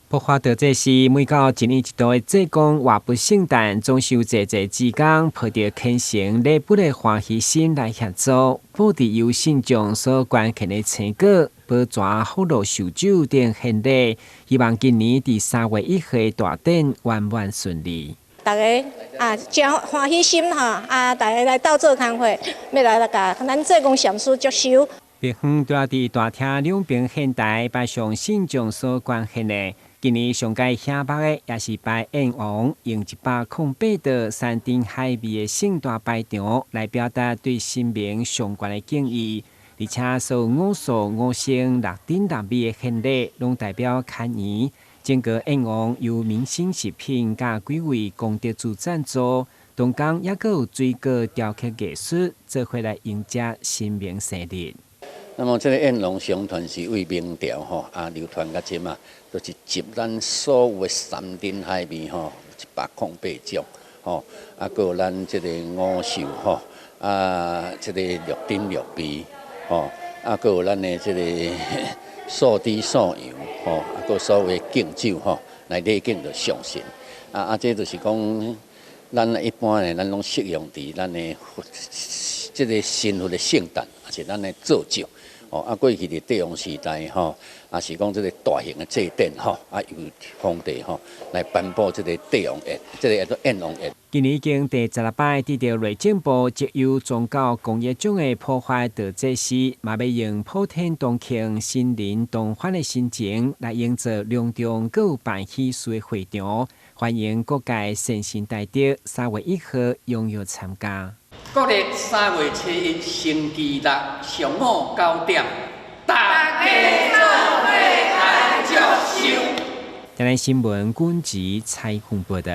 普化道祭司每到一年一度的濟公活佛聖誕，總是有濟濟志工抱著虔誠禮佛的歡喜心來協助，布置由信眾所捐獻的青果、寶泉、福祿壽酒等獻禮，希望今年佇3月1號的大典圓滿順利。大家啊，誠歡喜心吼啊，大家來鬥做工課，欲來來共咱濟公禪師祝壽。廟方除了佇大廳兩邊獻台擺上信眾所捐獻的，今年上蓋醒目的，也是拜閻王用108道山珍海味的盛大排場來表達對神明上懸的敬意，而且所有五素五牲六珍六味的獻禮，攏代表牽緣。整個宴王由明星食品佮幾位功德主贊助，同工猶閣有水果雕刻藝術，做伙來迎接神明生日。那麼這個宴龍相傳是對明朝吼啊流傳到這嘛，就是集咱所有的山珍海味吼108種吼，啊，閣有咱這個五壽吼，啊，這個六珍六味吼，啊，閣有咱的這個素豬素羊吼，啊，閣所有的敬酒吼，來禮敬著上神。啊啊，這就是講咱一般的咱攏適用佇咱的這個神佛的聖誕，抑是咱的做醮。哦，啊，過去佇帝王時代吼，也是講這個大型的祭典吼，啊，由皇帝吼來頒布這個帝王宴，這個叫做閻王宴。今年已經第16擺得著內政部績優宗教公益獎的普化道祭司，嘛欲用普天同慶、新人同歡的心情來營造隆重閣有辦喜事的會場，歡迎各界善心大德3月1號踴躍參加。國曆3月7日星期六上午9點，大家做伙來祝壽。台南新聞軍籍採訪報道。